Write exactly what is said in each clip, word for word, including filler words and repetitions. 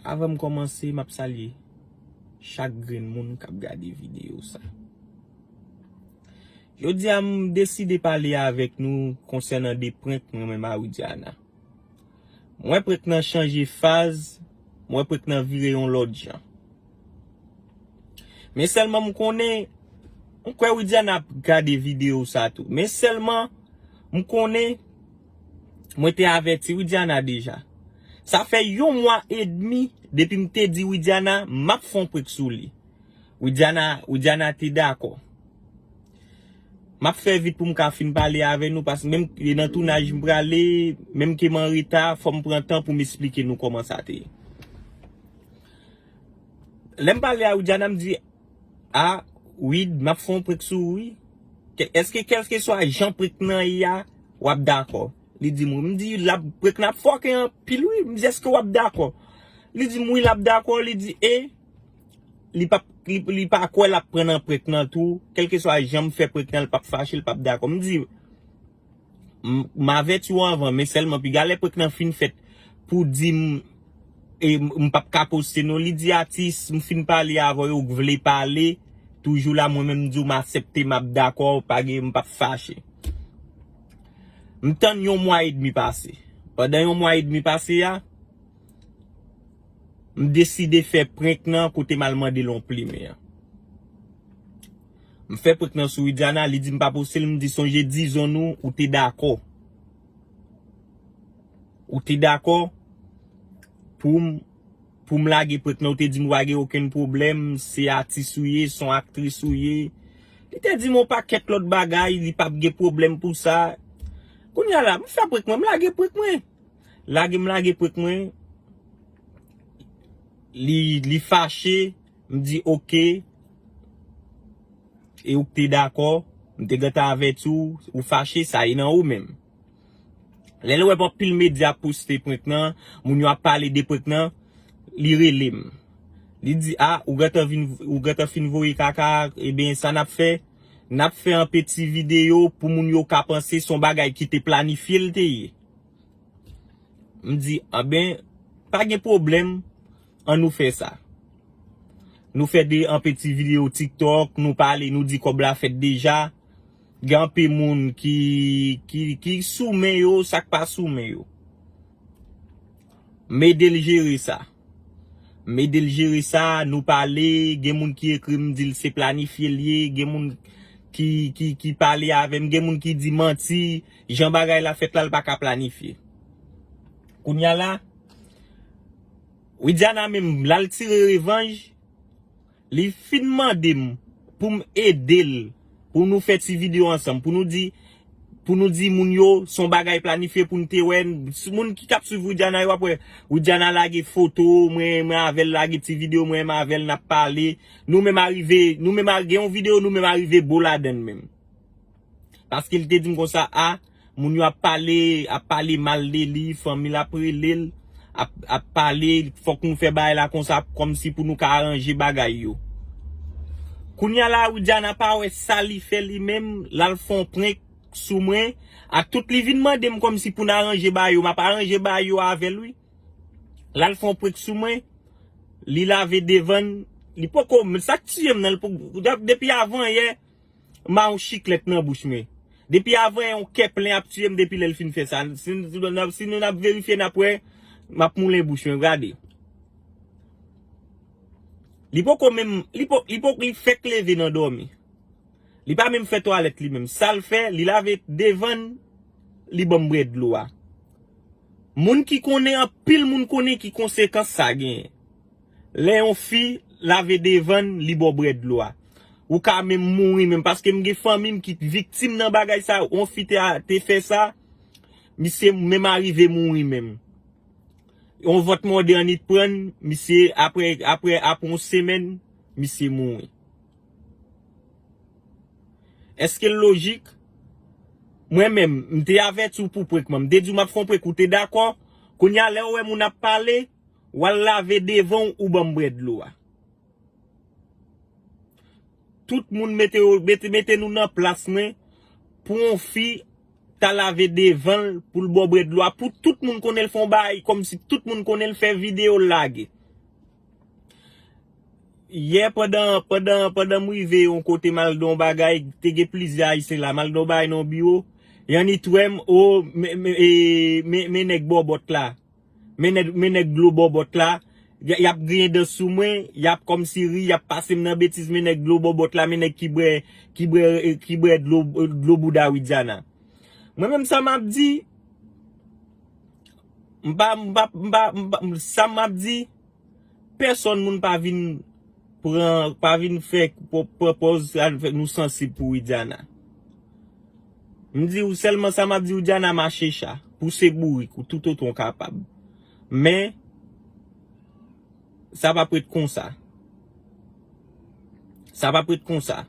Avan m kòmanse, m ap salye chak grenn moun k ap gade videyo sa. Jodi a, m deside pale avèk nou konsènan de prank mwen menm a Widiana. M wè prank nan chanje faz, m wè prank nan vire yon lòt jan. Men sèlman m konnen, m kwè Widiana ap gade videyo sa tou. Men sèlman, m konnen, mwen te avèti Widiana deja. Sa fè yon mwa edmi depi m te di Widiana m ap fè yon prank sou li. Widiana, Widiana te dakò. M ap fè vit pou m ka fin pale avè nou, paske menm e nan tounaj m prale, menm ke m an reta, fò m pran tan pou m esplike nou kòman sa te ye. Lè m pale a Widiana, m di, a, Wid, m ap fè yon prank sou ou, wi. Ke- Èske kèlkeswa jan prank nan ye a, w ap dakò? Li di m, wi. M di, l ap, prank nan ap fòke anpil, wi. M di, èske w ap dakò? Li di m, wi, l ap dakò. Li di, e, li p ap, li, li pa kwè l ap pran nan prank nan tou. Kèlkeswa jan m fè prank nan, l p ap fache, l p ap dakò. M di, m, m avèti w anvan, men sèlman piga lè prank nan fin fèt pou di m, e, m, m p ap ka poste non. Li di, atis, m fin pale avè w, ou vle pale, toujou la, mwen menm m di w m aksepte, m ap dakò, pa gen, m p ap fache. M tann yon mwa edmi pase. Pandan yon mwa edmi pase a, m deside fè prank nan kote m al mande l yon plimen an. M fè prank nan sou Widiana, li di m pa poste l, m di sonje dizon nou, ou te dakò. Ou te dakò pou m, pou m lage prank nan, ou te di m ou pa gen okenn pwoblèm, se atis ou ye, se yon aktris ou ye. Li te di m yon pakèt lòt bagay, li p ap gen pwoblèm pou sa. Kounye a la, m fè prank mwen, m lage prank mwen. Lage m lage prank mwen. Li, li fache, m di oke. E ou k te dakò, m te gentan avèti w, ou fache, sa e nan ou menm. Lè l wè anpil medya ap poste prank nan, moun yo ap pale de prank nan, li rele m. Li di, a, ou gentan vin, ou gentan fin voye kaka, ebyen, sa n ap fè, n ap fè yon peti videyo pou moun yo ka panse se yon bagay ki te planifye l te ye. M di, anben, pa gen pwoblèm, ann nou fè sa. Nou fè de, yon peti videyo TikTok, nou pale, nou di kòb la fèt deja. Gen anpil moun ki, ki, ki sou men yo, sa k pa sou men yo. M ede l jere sa. M ede l jere sa, nou pale, gen moun ki ekri m, di l se planifye l ye, gen moun ki, ki, ki pale avè m, gen moun ki di manti, jan bagay la fèt la, l pa ka planifye. Kounye a la, Widiana menm, l al tire revanj, li fin mande m pou m ede l, pou nou fè ti videyo ansanm, pou nou di, pou nou di moun yo, se yon bagay planifye pou n te wè, moun ki t ap swiv Widiana yo ap wè, Widiana lage foto, mwen, mwen avè l lage ti videyo, mwen, mwen avè l n ap pale, nou menm arive, nou menm a- gen yon videyo, nou menm arive bo ladann menm. Paske li te di m konsa, a, moun yo ap pale, ap pale mal de li, fanmi l ap rele l, ap, ap pale, fòk nou fè bagay la konsa, kòmsi pou nou ka aranje bagay yo. Kounye a la, Widiana pa wè sa li fè li menm, l al fè yon prank sou mwen, ak tout li vin mande m kòmsi pou n aranje bagay yo, m ap aranje bagay yo avè l, wi. L al fè yon prank sou mwen, li lave devan l, li poko, sa k tiye m nan, li poko, depi avan yè, m a yon chiklèt nan bouch mwen. Depi avan yon kè plen ap tiye m depi lè l fin fè sa. Si, si, n ap- si nou n ap verifye, n ap wè, m ap moulen bouch mwen, gade. Li poko menm, li po, li po, li fèk leve nan dòmi. Li pa menm fè twalèt li menm. Sa l fè, li lave devan l, li ban m bwè dlo a. Moun ki konnen, anpil moun konnen ki konsekans sa genyen. Lè yon fi lave devan l, li ba w bwè dlo a. Ou ka menm mouri menm, paske m gen fanmi m ki viktim nan bagay sa, yon fi te, te fè sa, misye menm arive mouri menm. Yon vòt mòde annit prann, misye, apre, apre, apre yon semèn, misye mouri. Èske l lojik? Mwen menm, m te avèti w pou prank mwen. M te di w m ap fè yon prank, ou te dakò. Kounye a, lè w wè moun ap pale, w al lave devan w, ou ban m bwè dlo a. Tout moun mete, yo- mete, mete nou nan plas mwen pou yon fi ta lave devan l pou l ba w bwè dlo a. Pou tout moun konnen l fè yon bagay, kòmsi tout moun konnen l fè videyo l lage. Yè pandan, pandan, pandan m rive yon kote m al nan yon bagay, te gen plizyè Ayisyen la, m al nan yon bagay nan yon biwo, y annik wè m, o, men, men, e, men, men nèg bòbòt la. Men nèg, men nèg dlo bòbòt la, y, y ap griyen dan sou mwen, y ap kòmsi ri, y ap pase m nan betiz, men nèg dlo bòbòt la, men nèg ki bwè, ki bwè, ki bwè dlo, dlo bouda Widiana. Mwen menm sa m ap di, m pa, m pa, m pa, m pa, sa m ap di, pèsòn moun pa vin pran, pa vin fè pran pòz sa nou fè, nou sansib pou Widiana. M di w sèlman sa m ap di w, Widiana mache cha, pouse bourik ou toutotan w kapab. Men, sa p ap ret konsa. Sa p ap ret konsa.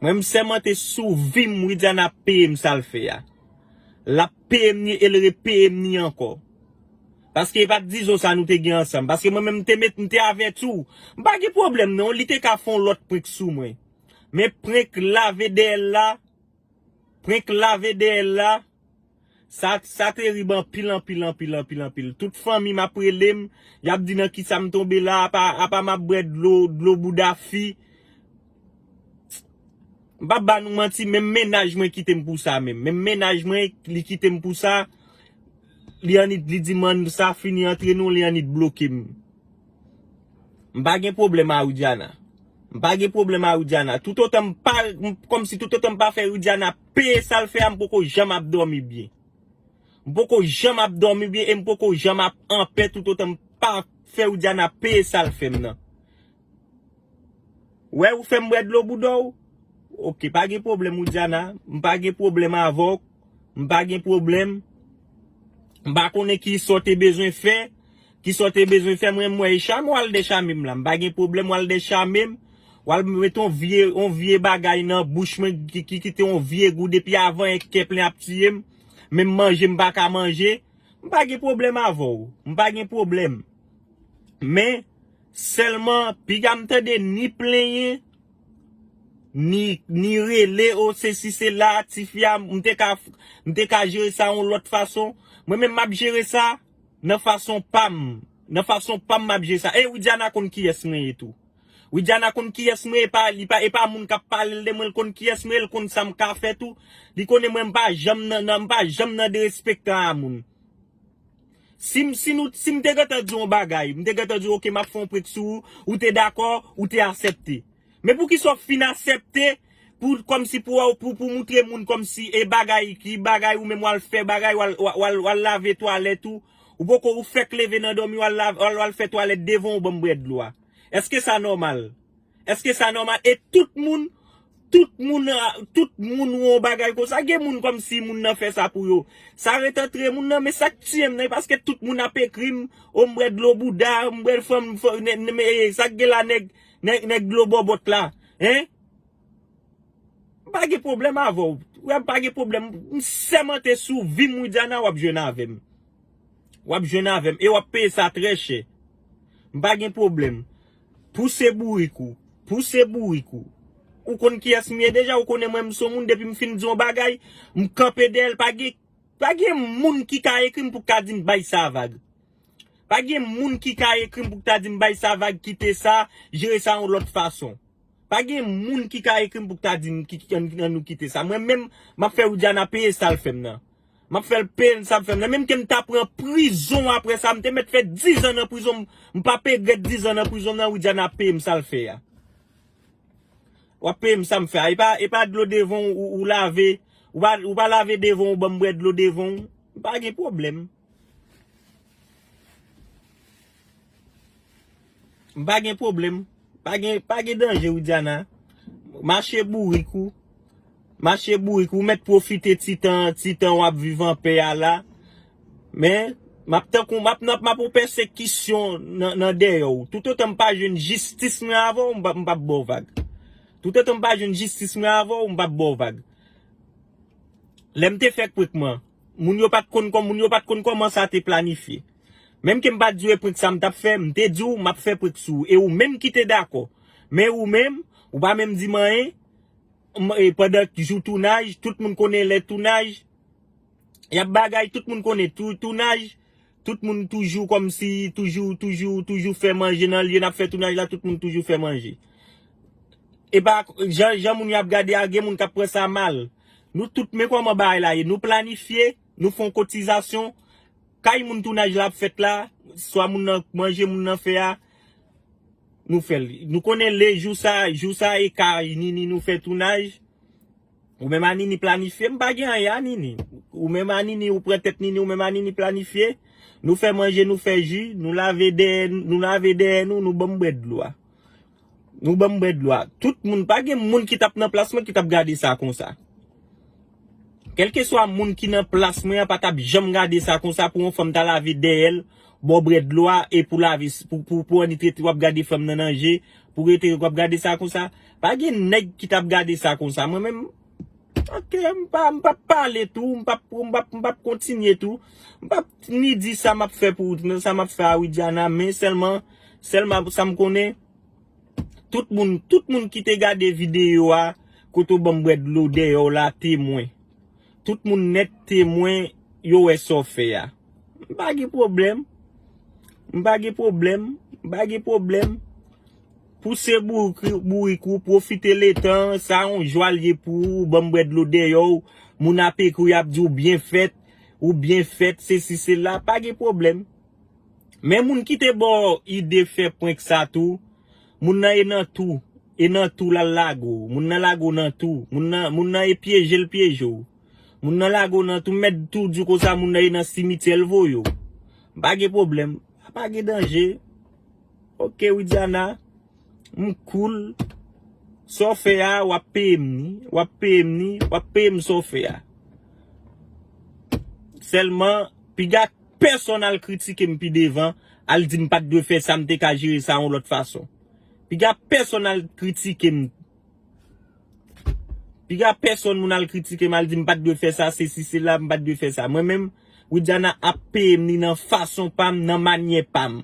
Mwen m sèmante sou vi m, Widiana ap peye m sa l fè a. L ap peye m ni e l repeye m ni ankò. Paske e pa t dizon sa nou te gen ansanm. Paske mwen menm m te met, m te avèti w. M pa gen pwoblèm non, li te ka fè yon lòt prank sou mwen. Men prank lave dèyè l la, prank lave dèyè l la, sa, sa terib anpil, anpil, anpil, anpil, anpil. Tout fanmi m ap rele m, y ap di nan kisa m tonbe la, apa, apa m ap bwè dlo, dlo bouda fi. M p ap ba nou manti, menm mennaj mwen kite m pou sa menm. Menm mennaj mwen, li kite m pou sa. Li annik, li di m an sa fini antre nou, li annik bloke m. M pa gen pwoblèm a Widiana. M pa gen pwoblèm a Widiana. Toutotan m pa, m, kòmsi toutotan m pa fè Widiana peye sa l fè a, m poko janm ap dòmi byen. M poko janm ap dòmi byen e m poko janm ap anpè toutotan m pa fè Widiana peye sa l fè m nan. Wè ou fè m bwè dlo bouda w? Oke, pa gen pwoblèm, Widiana. M pa gen pwoblèm avè w. M pa gen pwoblèm. M pa konnen ki sa w te bezwen fè. Ki sa w te bezwen fè, mwen m wè e chame w al dèchame m la. M pa gen pwoblèm w al dèchame m. W al met yon vye, yon vye bagay nan bouch mwen ki, ki kite yon vye gou depi avan yè kè plen ap tiye m. Menm manje m pa ka manje. M pa gen pwoblèm avè w. M pa gen pwoblèm. Men, sèlman, piga m tande ni plenyen, ni, ni rele, o, sesi, sela, tifi a, m te ka, m te ka jere sa yon lòt fason. Mwen menm, m ap jere sa nan fason pa m. Nan fason pa m, m ap jere sa. E Widiana konn kiyès mwen ye tou. Widiana konn kiyès mwen ye, e pa, li pa, e pa moun k ap pale l de mwen, l konn kiyès mwen ye, l konn sa m ka fè tou. Li konnen mwen, m pa janm nan, nan, m pa janm nan derespektan a moun. Si m, si nou, si m te gentan di w yon bagay, m te gentan di w, oke, m ap fè yon prank sou ou, ou te dakò, ou te aksepte. Men poukisa w fin aksepte pou, kòmsi pou, pou, pou moutre moun kòmsi e bagay, ki bagay ou menm w al fè bagay, w al, w al, w al, w al lave twalèt ou, ou poko, ou fèk leve nan dòmi, w al lave, w al, w al fè twalèt devan w ban m bwè dlo a. Èske sa nòmal? Èske sa nòmal? E tout moun, tout moun, a, tout moun wè yon bagay konsa. Gen moun kòmsi moun nan fè sa pou yo. Sa ret antre moun nan, men sa k tiye m nan, e paske tout moun ap ekri m, o m bwè dlo bouda, m bwè fanm, fanm, nè, nè, men, e, sa k gen la nèg, nèg, nèg dlo bòbòt la, en? M pa gen pwoblèm avè w. Wè, m pa gen pwoblèm. M sèmante sou vi m, Widiana, w ap jwenn avè m. W ap jwenn avè m. E w ap peye sa trè chè. M pa gen pwoblèm. Pouse bourik ou. Pouse bourik ou. Ou konn kiyès m ye deja, ou konnen mwen m se yon moun, depi m fin di yon bagay, m kanpe dèyè l, pa gen, pa gen moun ki ka ekri m pou ka di m bay sa vag. Pa gen moun ki ka ekri m pou ta di m bay sa vag, kite sa, jere sa yon lòt fason. Pa gen moun ki ka ekri m pou ta di m ki, ki, ann, ann nou kite sa. Mwen menm, m ap fè Widiana peye sa l fè m nan. M ap fè l peye sa l fè m nan. Menm ke m ta pran prizon apre sa, m te mèt fè dizan nan prizon, m, m p ap regrèt dizan nan prizon nan, Widiana peye m sa l fè a. W ap peye m sa m fè a. E pa, e pa dlo devan w, ou, ou lave, ou pa, ou pa lave devan w, ban m bwè dlo devan w. M pa gen pwoblèm. M pa gen pwoblèm. Pa gen, pa gen danje, Widiana. Mache bourik ou. Mache bourik ou. Ou mèt pwofite ti tan, ti tan w ap viv anpè a la. Men, m ap tankou, m ap nan, m ap yon pèsekisyon nan, nan dèyè w. Toutotan m pa jwenn jistis mwen avè w, m p ap, m p ap ba w vag. Toutotan m pa jwenn jistis mwen avè w, m p ap ba w vag. Lè m te fè prank mwen, moun yo pa t konn kòm, moun yo pa t konn kòman sa te planifye. Menm ke m pa t di w e prank sa m t ap fè, m te di w m ap fè prank sou ou. E ou menm ki te dakò. Men ou menm, ou pa menm di m anyen. M, e pandan jou tounaj, tout moun konnen lè tounaj, y ap bagay, tout moun konnen tou, tounaj, Tout moun toujou kòmsi, toujou, toujou, toujou fè manje nan lye n ap fè tounaj la, tout moun toujou fè manje. E pa jan, jan moun yo ap gade a, gen moun k ap pran sa mal. Nou tout, men kòman bagay la ye. Nou planifye, nou fè yon kotizasyon. Kay moun tounaj la ap fèt la, swa moun nan manje moun nan fè a, nou fè l. Nou konnen le jou sa, jou sa e kay Nini nou fè tounaj. Ou menm a Nini planifye, m pa gen anyen a Nini. Ou menm a Nini, ou pran tèt Nini, ou menm a Nini planifye. Nou fè manje, nou fè ji, nou lave dèyè, nou lave dèyè nou, nou ban m bwè dlo a. Nou ban m bwè dlo a. Tout moun, pa gen moun ki t ap nan plas mwen ki t ap gade sa konsa. Kèlkeswa moun ki nan plas mwen an pa t ap janm gade sa konsa pou yon fanm ta lave dèyè l, ba w bwè dlo a, e pou lave, pou, pou, pou annik rete w ap gade fanm nan nan je, pou rete w ap gade sa konsa. Pa gen nèg ki t ap gade sa konsa. Mwen menm, oke, m pa, m p ap pale tou, m p ap, m p ap, m p ap kontinye tou. M p ap ni di sa m ap fè pou, sa m ap fè a Widiana, men sèlman, sèlman sa m konnen, tout moun, tout moun ki te gade videyo a, kote w ban m bwè dlo dèyè w la, temwen. Tout moun nèt temwen, yo wè sa w fè a. M pa gen pwoblèm. M pa gen pwoblèm. M pa gen pwoblèm. Pouse bourik, bourik ou, pwofite letan, sa yon jwa l ye pou ou, ban m bwè dlo dèyè w, moun ap ekri, y ap di w byen fèt, ou byen fèt, sesi, sela, pa gen pwoblèm. Men moun ki te ba w ide fè prank sa tou, moun nan e nan tou, e nan tou l al lage w, moun nan lage w nan tou, moun nan, moun nan e pyeje l pyeje w. Moun nan lage w nan tou, m mèt tou di w konsa, moun nan e nan simityè l voye w. Pa gen pwoblèm, pa gen danje. Oke, Widiana, m cool. Sa w fè a, w ap peye m ni, w ap peye m ni, w ap peye m sa w fè a. Sèlman, piga pèsonn al kritike m pi devan, al di m pa t dwe fè sa, m te ka jere sa yon lòt fason. Piga pèsonn al kritike m. Piga pèsonn moun al kritike m, al di m pa t dwe fè sa, sesi, sela, m pa t dwe fè sa. Mwen menm, Widiana ap peye m ni nan fason pa m, nan manyè pa m.